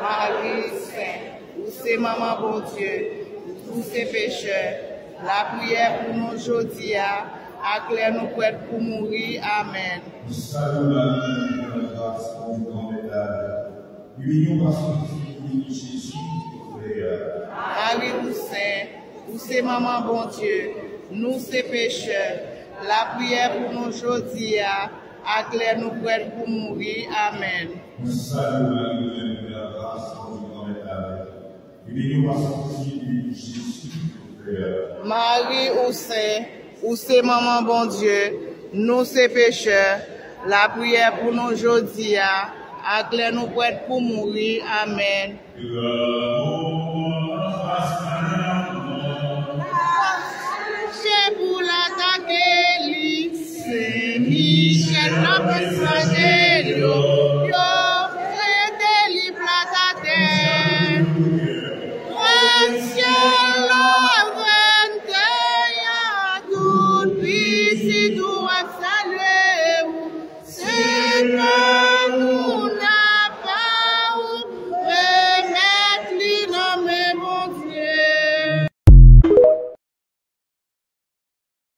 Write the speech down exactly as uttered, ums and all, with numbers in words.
Mari sen, ou se manman Bondye, nou se pechè, lapriyè pou nou jodi a, ak lè nou prèt pou mouri. Amèn. Salut Marie, pleine de grâce, Bondye avèk ou. Beni ou pa sou pitit ou, beni Jezi, ou frè. Mari ou sen, ou se manman Bondye, nou se pechè, lapriyè pou nou jodi a, ak lè nou prèt pou mouri. Amèn. Mwen salye w, Mari, ou plen de gras, Bondye avèk ou. Beni ou pa sou pitit, beni Jezi, ou frè. Mari ou sen, ou se manman Bondye, nou se pechè, lapriyè pou nou jodi a, ak lè nou prèt pou mouri. Amèn.